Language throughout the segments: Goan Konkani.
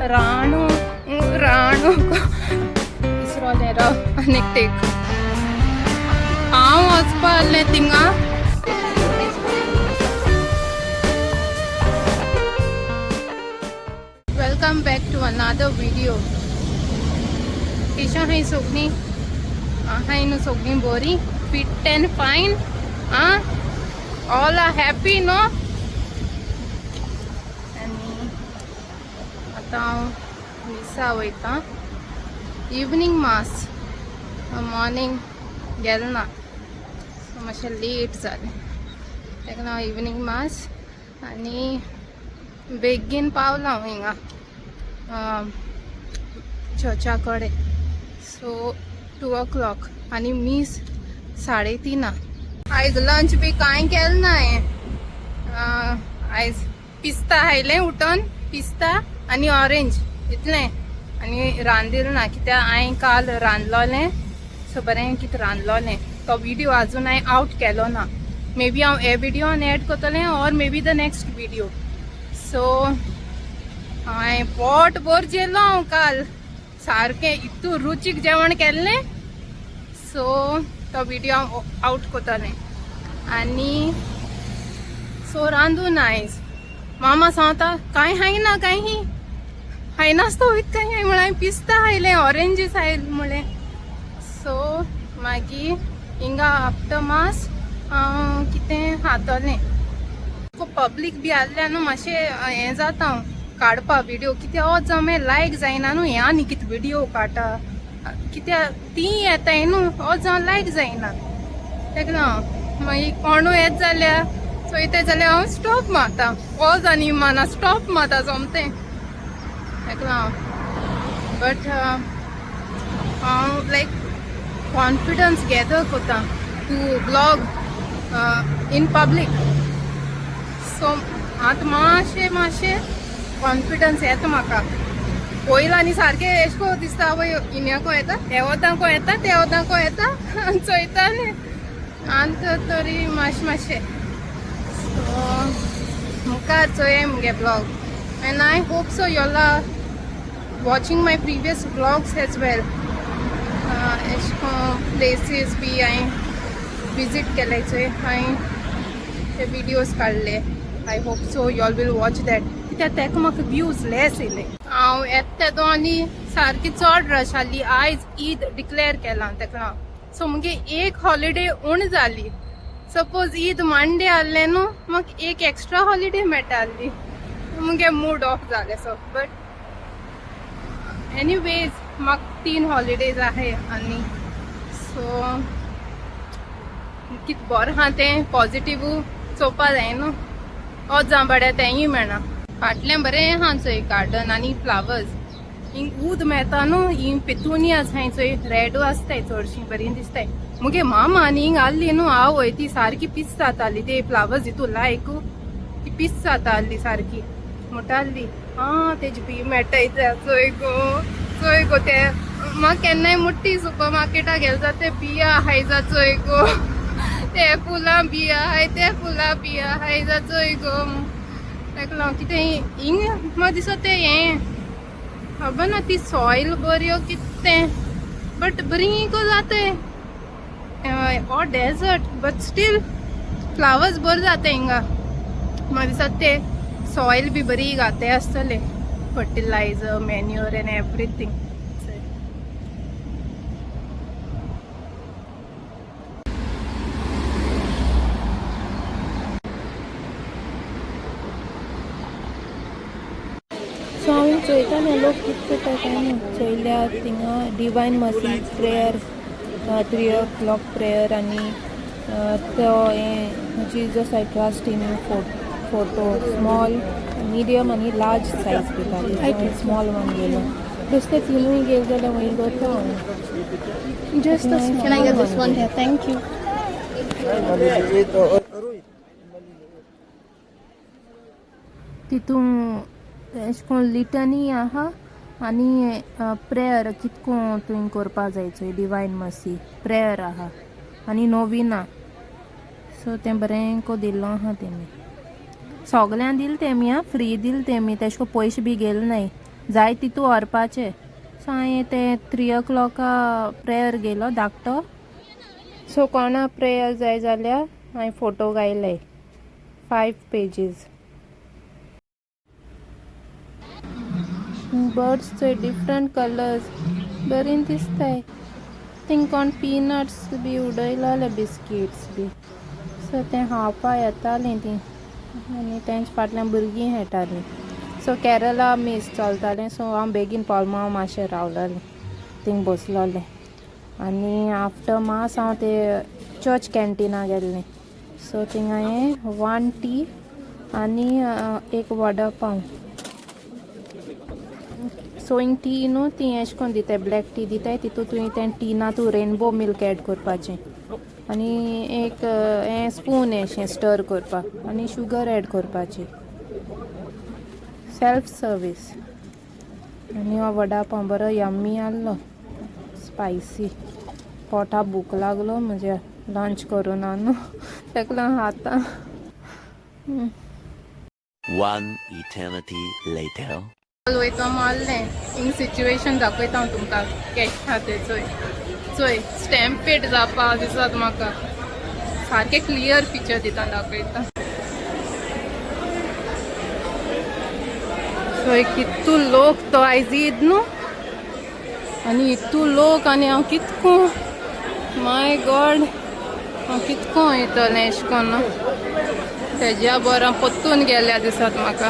राणू राणू इसरोलें राव आनीक टेक. हांव वचपा आहलें थिंगा. Welcome back to another video. केशा हाय सोगणी हाय न्हू सोगणी बोरी फिट एंड फायन. आं, ऑल are happy no. आनी आतां हांव मिसा वयता, इवनींग मास. मॉर्निंग गेलें ना, सो मातशें लेट जालें. ताका लागून इवनींग मास आनी बेगीन पावलां हांव हिंगा चर्चा कडेन. सो 2 ओ क्लॉक आनी मीस 3:30. आयज लंच बी कांय केलें ना हांवें. आयज पिस्ता खायलें उठोन, पिस्ता आनी ऑरेंज इतलें. आनी रांदिल ना कित्याक हांवें काल रांदलोलें. सो बरें कितें रांदलोलें, तो विडियो आजून हांवें आवट केलो ना. मे बी हांव हे विडियोन एड करतलें or maybe the next video. So हांवें पोट भर जेलो हांव काल, सारकें इतू रुचीक जेवण केल्लें. सो तो विडियो हांव आवट करतलें. आनी सो रांदून आयज मामा सांगता, कांय खायना, कांय खायनासतो वयत कांय. म्हळ्यार हांवें पिस्ता खायलें, ऑरेंजीस खायलें म्हळें. सो मागीर हिंगा आफ्टर मास हांव कितें खातलें. पब्लीक बी आहलें न्हू, मातशें हें जाता हांव काडपा विडियो कित्याक हो जमे लायक जायना न्हू. हें आनी कितें विडियो काडटा कित्याक ती येताय न्हू, हो जावं लायक जायना. ताका लागून मागीर कोणूय येत जाल्यार चोयते जाल्यार हांव स्टॉप मारता, पॉज आनी माना स्टॉप मारता सोमतें. ताका लागून बट हांव लायक कॉन्फिडन्स गॅदर करता to vlog in public. So आतां मातशें मातशें कॉन्फिडन्स येता म्हाका. पयलीं आनी सारकें एशें को दिसता, आवय हिन्याको येता, ते वतांको येता, ते वतांको येता, चोयता न्ही. आतां तरी मातशें मातशें. सो मुखार चोय मुगे vlog and I hope so y'all are watching my previous vlogs as well. एशें को प्लेसीस बी हांवें विजीट केले चोय, हांवें ते विडियोज काडले. I hope so y'all will watch that कित्याक तेका म्हाका व्यूज लेस येयले. हांव येता तेदो आनी सारकी चड रश आहली. आयज ईद डिक्लेअर केलां तेका लागून सो मुगे एक हॉलिडे उण जाली. सपोज ईद मंडे आहलें न्हू, म्हाका एक एक्स्ट्रा हॉलिडे मेळटा आहली. मुगे मूड ऑफ जालें. सो बट एनीवेज म्हाका तीन हॉलिडेज आहाय आनी सो कित बरें आहा तें पॉजिटीव चोवपा जाय न्हू. ओत जावं बड्या तेंय मेळना. फाटलें बरें आहा चोय गार्डन आनी फ्लावर्स. हिंग ऊद मेळटा न्हू, ही पेतुनियाज आहाय चोय, रेडू आसताय चडशीं, बरीं दिसताय. मुगे मामा आनी हिंग आहली न्हू, आवय ती सारकी पीस जाताली. ते फ्लावर्स हितू लायक ती पीस जाताली सारकी. म्हणटाली आं, तेजी बी मेळटाय चोय गो, चोय गो. ते म्हाका केन्नाय मोठी सुपर मार्केटाक गेले जाता, ते बिया आहाय जा चोय गो, ते फुलां बिया आहाय, ते फुलां बिया आहाय जा चोय गो. ताका लागून कितें हिंग म्हाका दिसता तें हें खबर ना, ती सॉयल बरी कितें तें, बट बरी को जाता or desert, but still flowers बरें जाता हिंगा. म्हाका दिसता ते सॉयल बी बरी घाताय आसतले, fertiliser, manure and everything. So हांवें चोयतालें लोक कितें करता काय न्हू. चोयल्या थिंगा Divine Mercy prayer, 3 o'clock prayer आनी तो हें Jesus I trust in you photo, small, medium आनी लार्ज सायज दिताली. स्मॉल वन गेलो, दुसरे तिनूय गेले जाल्यार वयर करता हांव. Just this. Can I get this one here? Thank you. Maliliit, oo. Aroy. तितून एशें कोन लिटनी आहा आनी प्रेयर कितको तुवें करपा जाय चोय, डिवायन मर्सी प्रेयर आहा आनी नोविना. सो तें बरें को दिल्लो आहा तेमी, सगळ्यां दिल तेमी. आं, फ्री दिल तेमी, तेशे को पयशे बी गेले नाय. जाय तितू व्हरपाचें. सो हांवें तें 3 o'clock prayer गेलो धाकटो. सो कोणा प्रेयर जाय जाल्यार हांवें फोटो घायले 5 पेजीस. बर्ड्स चोय डिफरंट कलर्स बरीं दिसताय. थिंग कोण पिनट्स बी उडयलोले, बिस्किट्स बी. सो तें खावपा येतालीं तीं आनी तेंच्या फाटल्यान भुरगीं खेळटालीं. सो केरला मीस चलतालें. सो हांव बेगीन पावलो, हांव मातशें रावलोलें थिंग बसलोलें आनी आफ्टर मास हांव ते चर्च कॅन्टिना गेल्लें. सो थिंग हांवें 1 टी आनी एक वडा पाव. सो हिंग टी न्हू ती एशें कोन्न दिताय, ब्लॅक टी दिताय, तितू तुवें तें टिना तूं रेनबो मिल्क एड करपाचें आनी एक हें स्पून एशें स्टर करपाक आनी शुगर एड करपाची. Self service. आनी हो वडा पाव बरो यम्मी आहलो, स्पायसी. पोटा भूक लागलो म्हज्या, लंच करूं ना न्हू, तेका लागून खाता. One eternity later. वयता मारलें हिंग सिच्युएशन दाखयता हांव तुमकां कॅश आहा तें. चोय चोय, स्टॅम्पेड जावपा दिसत म्हाका. सारकें क्लियर पिक्चर दिता, दाखयता. चोय कितू लोक तो आयज ईद न्हू आनी इतू लोक आनी हांव कितको, माय गॉड, हांव कितको वयतलें एशें कोन्न. तेज्या बरो परतून गेल्या दिसत म्हाका,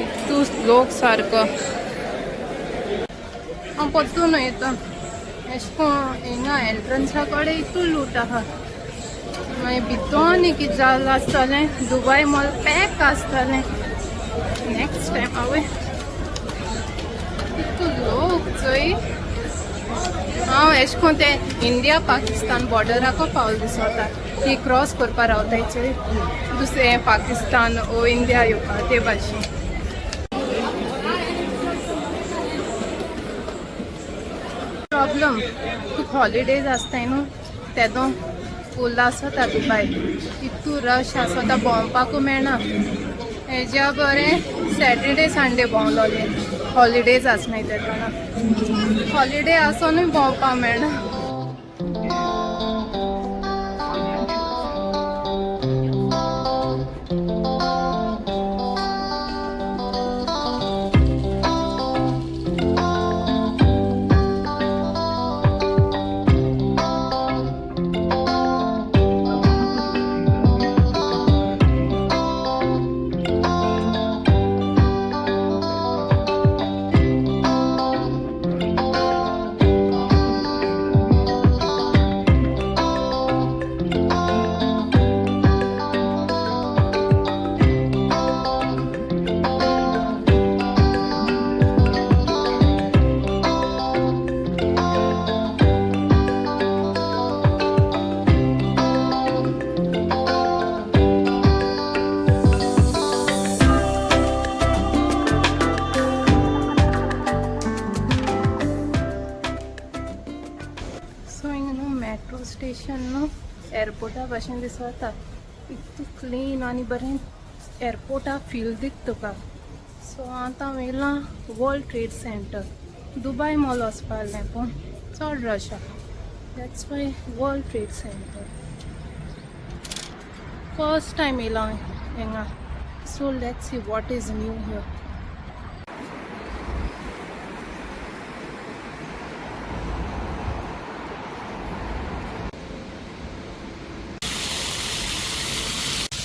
इतू लोक सारको. हांव परतून वयता. एशें कोन हिंगा एंट्रन्सा कडेन इतू लूट आहा, मागीर भितोन कितें जालां आसतलें. दुबाय मॉल पॅक आसतलें नेक्स्ट टायम. आवय, इतू लोक चोय. हांव एशें कोन तें इंडिया पाकिस्तान बॉर्डराको पावल दिसता. ती क्रॉस करपा रावताय चोय, दुसरें पाकिस्तान ओ इंडिया येवपा ते भाशेन. प्रॉब्लम तुका हॉलिडेज आसताय न्हू तेदो फूल आसता दुबाय, इतू रश आसता, भोंवपाकू मेळना. हेज्या बरें सॅटर्डे संडे भोंवलोलें, हॉलिडेज आसनाय तेदोना. हॉलिडे आसोनूय भोंवपाक मेळना. सो हिंगा न्हू मेट्रो स्टेशन न्हू एअरपोर्टा भाशेन दिसता, इतू क्लीन आनी बरें एअरपोर्टा फील दिता तुका. सो आतां हांव येयलां world trade centre. Dubai mall वचपा आहलें पूण चड रश आहा, that's why world trade centre. First time येयलां हांवें हिंगा. So let's see what is new here.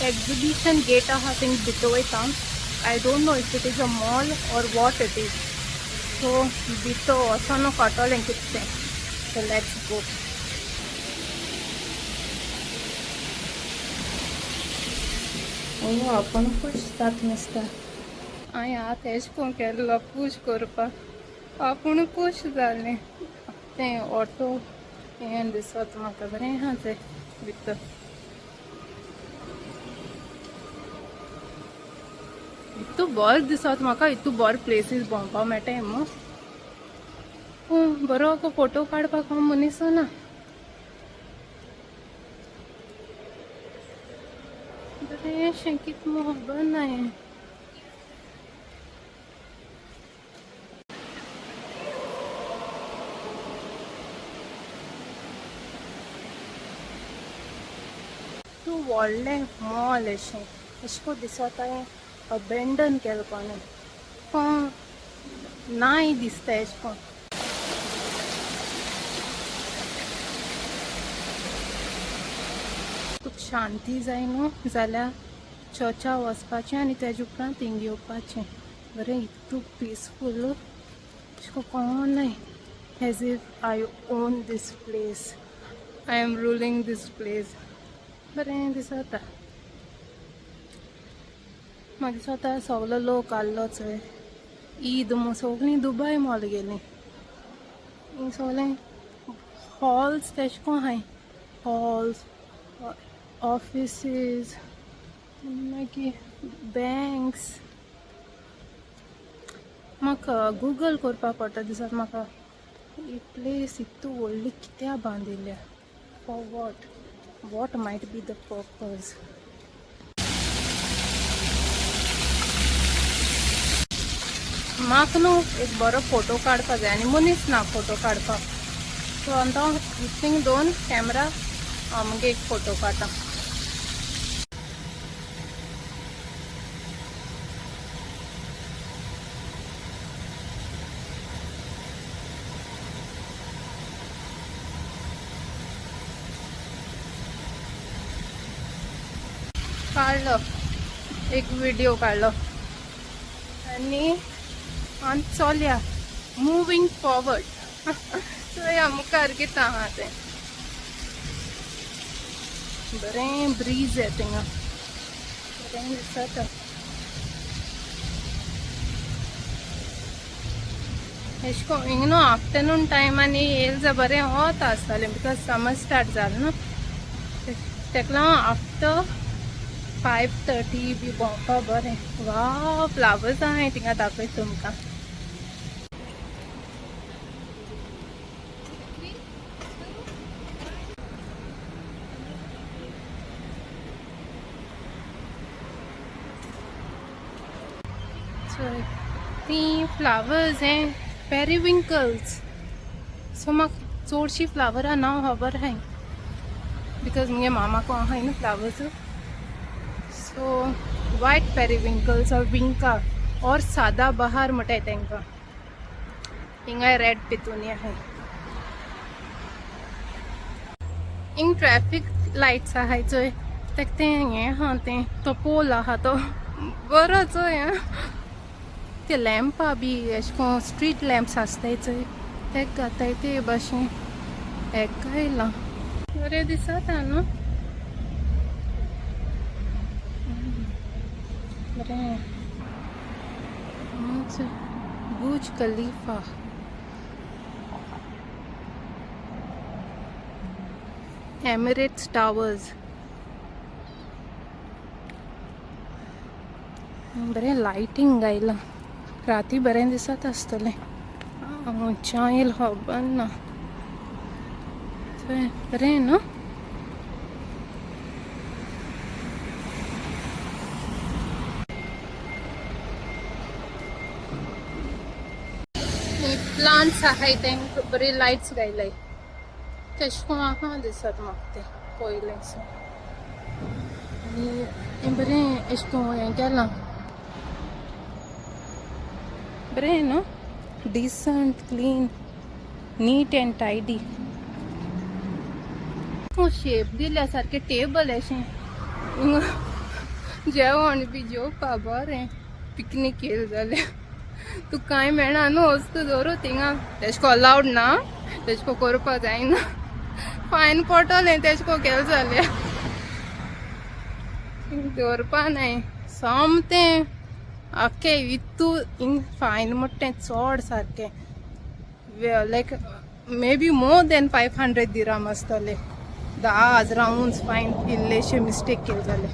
Exhibition gate आहा थिंग भितर वयता. I don't know if it is a mall or what it is. So भितर वचोन कळटलें कितें तें. So let's go. ओ आपूण खूश जाता दिसता. हांवें हात एशें कोन्न केल्लो पूश करपाक, आपूण खूश जालें तें. ऑटो हें दिसत म्हाका बरें आहा तें भितर. इतू बरें दिसत म्हाका, इतू बरें प्लेसीस भोंवपाक मेळटाय मू. पूण बरो फोटो काडपाक हांव मनीस ना. बरेंशें कितें म्हूण खबर ना हें. व्हडलें मॉल अशें अशें करून दिसता हें अबेंडन केलें कोणें कोण नाय दिसता अशें करून. तुका शांती जाय न्हू जाल्यार चर्चा वचपाचें आनी तेजे उपरांत हिंग येवपाचें. बरें इतू पिसफूल अशें करून कोण नाय. As if I own this place, I am ruling this place. बरें दिसता म्हाका. दिसता सगलो लोक आहलो चोय ईद म्हूण सगळीं दुबाय मॉल गेलीं. हिंग सगळें हॉल्स तेशें कोन आहाय, हॉल्स, ऑफिसीस, मागीर बँक्स. म्हाका गुगल करपाक पडटा दिसता म्हाका, ही प्लेस इतू व्हडली कित्याक बांदिल्ल्या, for what might be the purpose. म्हाका न्हू एक बरो फोटो काडपा जाय आनी मनीस ना फोटो काडपाक, सो आतां थिंग दोन कॅमरा हांव मागीर एक फोटो काडटा. काडलो एक व्हिडिओ काडलो आनी आमी चोलया, मुवींग फॉवर्ड. चोया मुखार कितें आहा तें. बरें ब्रीज येता थिंगा, बरें दिसता. एशें कोन्न हिंगा न्हू आफ्टरनून टायम आनी येयलें जाल्यार बरें वोत आसतालें, because summer start जालें न्हू. तेका लागून आफ्टर 5:30 बी भोंवपा बरें. वा, फ्लावर्स आहाय थिंगा, दाखयता तुमकां. चोय, ती फ्लावर्स हे पेरिविंकल्स. सो म्हाका चडशीं फ्लावरां नांव खबर आहाय, because मुगे मामाको आहाय न्हू flowers. So white periwinkles or vinca or सादा बहार म्हणटाय तांकां. हिंगाय रेड पितुनी आहाय. हिंग ट्रॅफिक लायट्स आहाय चोय, तेका तें हें आहा, तें तो पोल आहा तो बरो चोय. आं, ते लॅम्पा बी एशें कोन स्ट्रीट लॅम्प्स आसताय चोय, तेका घाताय ते भाशेन हेका येयलां. बरें दिसता न्हू? बरें. बुर्ज खलीफा. Emirates towers. बरें लायटींग आयलां, राती बरें दिसत आसतलें. खंयच्यान येयलां खबर ना. चोय, बरें न्हू? प्लांट्स आहाय, तेंका बरी लायट्स घायलाय. तेशें कोन आहा दिसत म्हाका तें पयलें. सो आनी हें बरें एशें कोन हें केलां, बरें न्हू? Decent, clean, neat and tidy. Shape दिल्या सारकें टेबल अशें, जेवण बी जेवपा बरें. पिकनीक केलें जाल्यार तुका कांय मेळना न्हू, वस्तू दवरू थिंगा. तेशें को अलावड ना, तेशें को करपा जायना, फायन पडटलें तेशें को केलें जाल्यार. दवरपा नाय सोमतें आख्खें इतू हिंग फायन म्हणटा तें चड सारकें, like maybe more than 500 dirham आसतले. 10,000 उंच फायन, इल्लेशे मिस्टेक केले जाल्यार.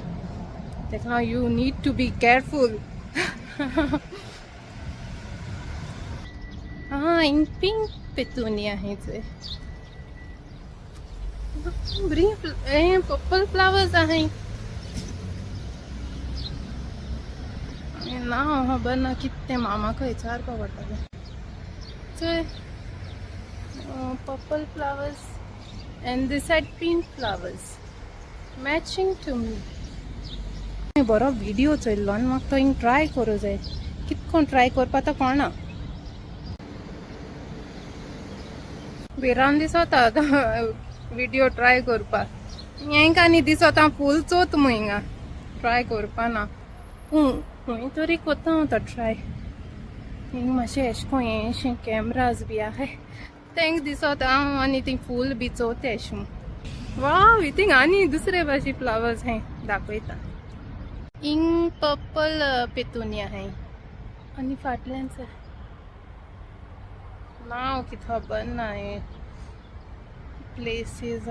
तेका लागून you need to be careful. आं, हिंग पिंक पेतुनिया आहाय चोय. बरी हें पर्पल फ्लावर्स आहाय. ना खबर ना कितें तें, मामाक विचारपा पडटलें. चोय, purple flowers and this side pink flowers. Matching to me. बरो व्हिडिओ चोयल्लो आनी म्हाका तो हिंग ट्राय करूं जाय. कितकोन ट्राय करपा तो कोणा भिरान दिसता व्हिडिओ ट्राय करपाक. हेंका आनी दिसता फूल चोत मु हिंगा ट्राय करपा ना. पूण खंय तरी कोता हांव तो ट्राय. हिंग मातशें एशें कोन हें कॅमराज बी आहाय तेंक दिसता हांव आनी ती फूल बी चोवता एशें म्हूण. वाव थिंग आनी दुसरे भाशे फ्लावर्स हें दाखयता. हिंग पर्पल पेतुनिया हाय आनी फाटल्यान नांव कितें खबर ना हें प्लेसीस.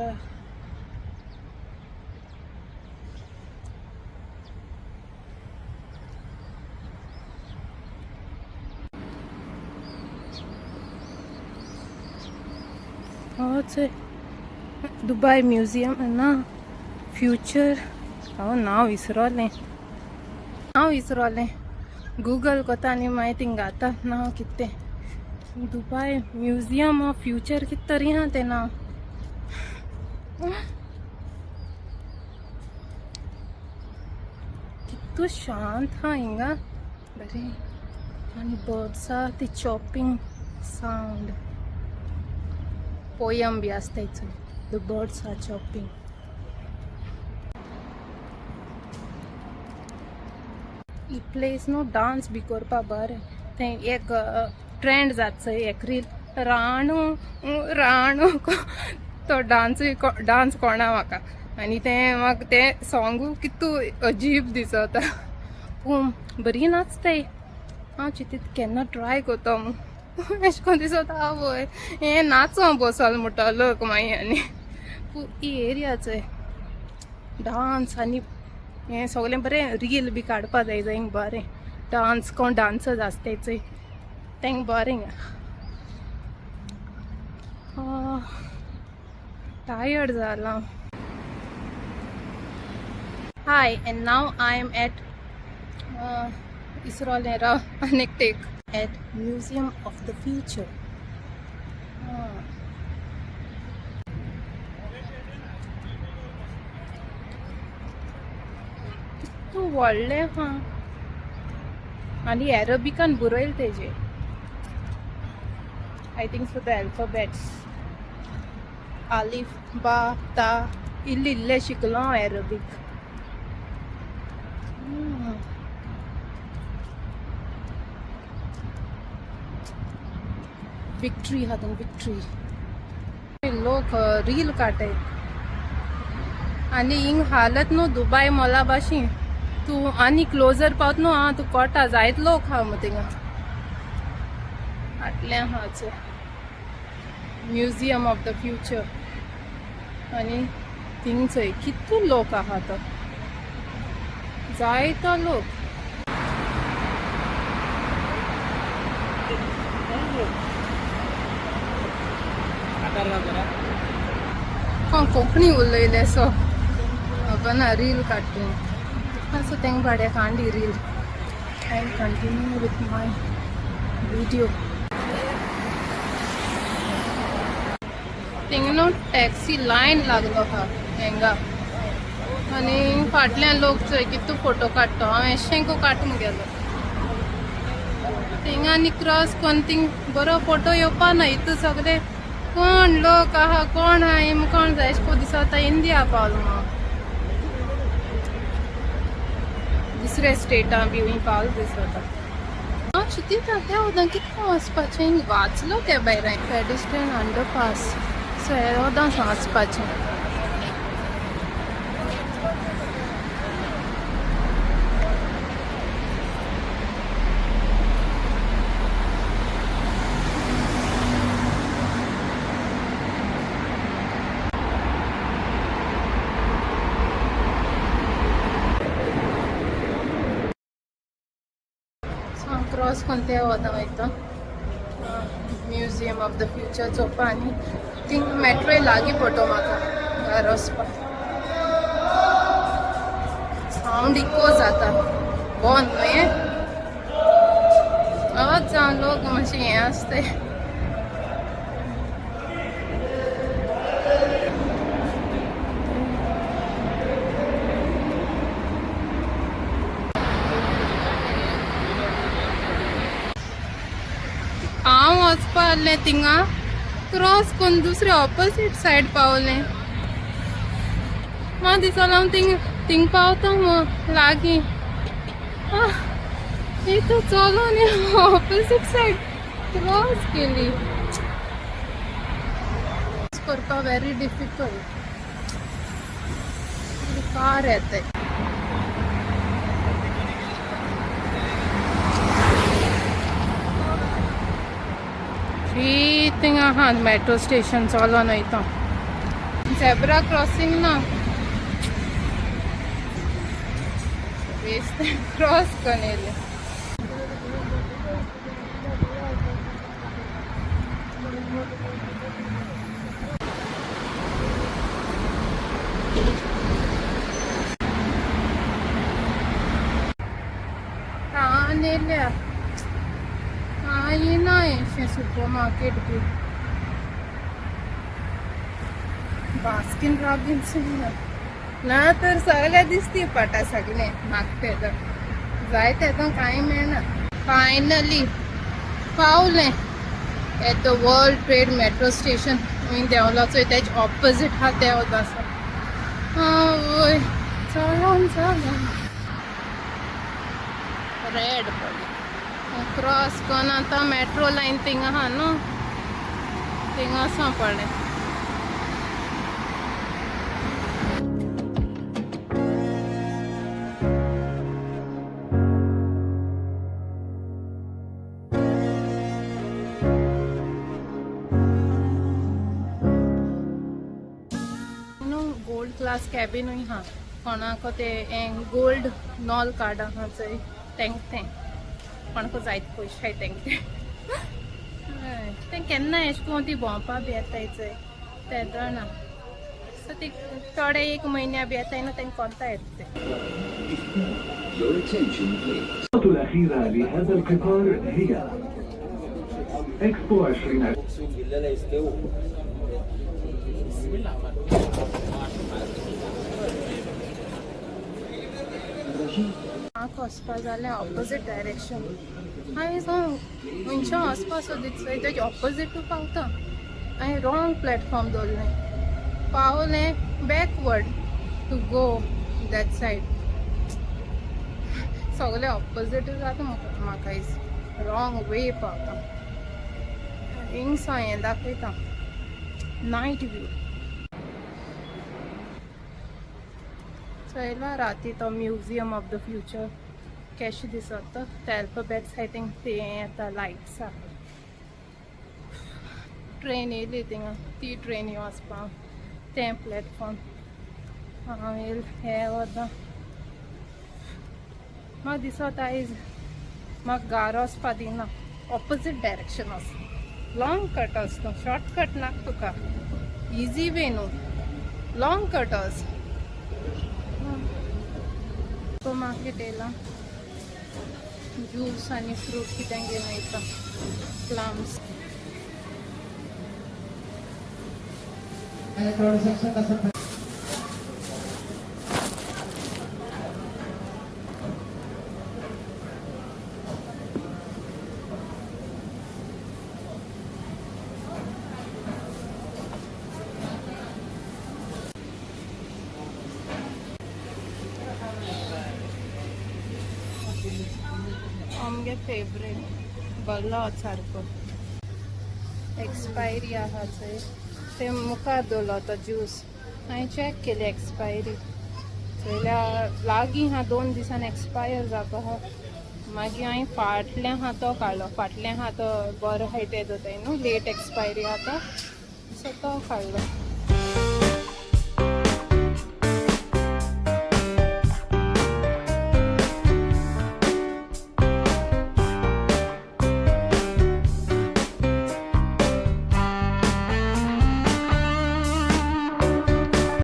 चोय दुबाय म्युजियम ना फ्युचर. हांव नांव विसरोलें, नांव विसरोलें. गुगल कोता आनी मागीर थिंग घाता नांव कितें तें. दुबाय म्युजियम ऑफ फ्युचर कितें तरी आहा तें नांव. कितू शांत आहा हिंगा बरें. आनी बर्ड्सा ती चॉपिंग सावंड पोयम बी आसता चोय. The birds are chopping. He place न्हू डांस बी करपा बरें. थंय एक ट्रेंड जाता चोय एक रील राणू राणू तो डांसूय डांस कोणा म्हाका आनी तें म्हाका तें सोंगू कितू अजीब दिसता पूण बरी नाचताय. हांव चिंतीत केन्ना ट्राय करता म्हूण एशें कोन्न दिसता आवय हें नाचों बसल म्हणटा लोक मागीर. आनी पूण ही एरिया चोय डांस आनी हें सगळें बरें रील बी काडपा जाय जाय बरें. डांस कोण डांसर्स आसताय चोय तेंक बरें. टायर्ड जालां. Hi, and now I am at इसरोलें राव आनीक take at museum of the future. कितू व्हडलें आहा आनी एरबिकान बरयलें तेजेर. I think so the alphabets Alif बा ता इल्लें इल्लें शिकलो हांव एरबीक. विक्ट्री आहा थंय विक्ट्री. लोक रील काडटाय आनी हिंग हालत न्हू दुबाय मॉला भाशेन. तूं आनी क्लोजर पावत न्हू आं तूं कोटा जायत लोक आहा मु थिंगा. फाटल्यान आहा चोय म्युजियम ऑफ the future आनी थिंग चोय कितू लोक आहा तो जायतो लोक. कोण कोंकणी उलयले सो खबर ना रील काडटा सो तेंग भाड्या कांडी reel. I am continue with my video. Thing न्हू टॅक्सी लायन लागलो आहा हेंगा आनी फाटल्यान लोक चोय कितू फोटो काडटा. हांव एशेंको काडूंक गेलो थिंगा आनी क्रॉस कोन्न थिंग बरो फोटो येवपा ना. इतू सगळे कोण लोक आहा कोण आहा हेम कोण जाय एशें कोन्न दिसता इंडिया पावलो हांव. दुसऱ्या स्टेटां बी हूंय पावलो दिसता. हांव चिंतिता त्या वोदां कितको वचपाचें वाचलो त्या भायर पेडिस्ट्रियन अंडरपास सो ह्या वोदां वचपाचें. सो हांव क्रॉस कोन्न त्या वोदां वयता म्युजियम ऑफ the future चोवपा आनी थिंग मेट्रोय लागीं पडटलो म्हाका घरा वचपाक. सावंड इको जाता बंद न्हू हें आवाज जावन लोक मातशें हें आसताय. वचपा आहलें थिंगा क्रॉस करून दुसरे ऑपोजीट सायड पावलें. म्हाका दिसोलें हांव थिंग थिंग पावता मग लागीं. इथं चलोन ऑपोजीट सायड क्रॉस केली. करपा व्हेरी डिफिकल्ट. कार येते. ही थिंगा आहा मेट्रो स्टेशन. चलोन वयता. झेब्रा क्रॉसिंग ना, बेश्टें क्रॉस करून येयलें. तान येयल्या. कांय ना अशें सुपर मार्केट बी. बास्किन रॉबिन्स ना तर सगळे दिसती पटा. सगळे मागते तर जाय तें कांय मेळना. फायनली पावलें at the World Trade metro station. खंय देंवलो चोय तेज ऑपोजीट आहा तें आसा. आवय, चलोन चलोन रेड पडलें. क्रॉस करून आतां मेट्रो लायन थिंगा आहा न्हू, थिंगा वचों पडलें. न्हू, गोल्ड क्लास कॅबिनूय आहा. कोणाक ते हें गोल्ड नॉल कार्ड आहा चोय, तेंक तें कोणाक जायते पयशे आहाय तेंक तें. हय, तें केन्ना एशें कोन्न ती भोंवपा बी येताय चोय तेदोना. सो ती थोडे एक म्हयन्या बी येताय न्हू, तेंक कोत्ता येता तें. Your attention, please. الخطوة الأخيرة لهذا القطار هي إكسبو 20 اقسم بالله لا يستووا. म्हाका वचपा जालें ऑपोजीट डायरेक्शन. हांवें सांग खंयच्या वचपा सोदीत चोय तेजे ऑपोजिटू पावता. हांवें रॉंग प्लॅटफॉर्म दवरलें. पावलें backward to go that side. सगळें ऑपोजिट जाता म्हाका. म्हाका is wrong वे पावता. हिंगसां हें दाखयता, नायट व्यू चोयला. राती तो म्युझियम ऑफ the future केशें दिसता. ते अल्फाबेट्स, I think ते येता लायट्स. ट्रेन येयली थिंगा. ती ट्रेनी वचपा तें प्लॅटफॉर्म. हांव येयल हें वता. म्हाका दिसता आयज म्हाका घार वचपा दिना. ऑपोजीट डायरेक्शन वच, लॉंग कट वच तूं. शॉर्टकट नाका तुका, इजी वे न्हू, लॉंग कट वच. सुपर मार्केट येयला. ज्यूस आनी फ्रूट कितें घेवन वयता. प्लम्स. आमगे फेवरेट बल्लो सारको. एक्सपायरी आहा चोय, ते मुखार दवरलो तो ज्यूस. हांवें चॅक केली एक्सपायरी चोयल्यार लागीं आहा, 2 दिसान एक्सपायर जावपा आहा. मागीर हांवें फाटलें आहा तो काडलो. फाटलें आहा तो बरो आहाय ते दोताय न्हू, लेट एक्सपायरी आहा तो. सो तो काडलो.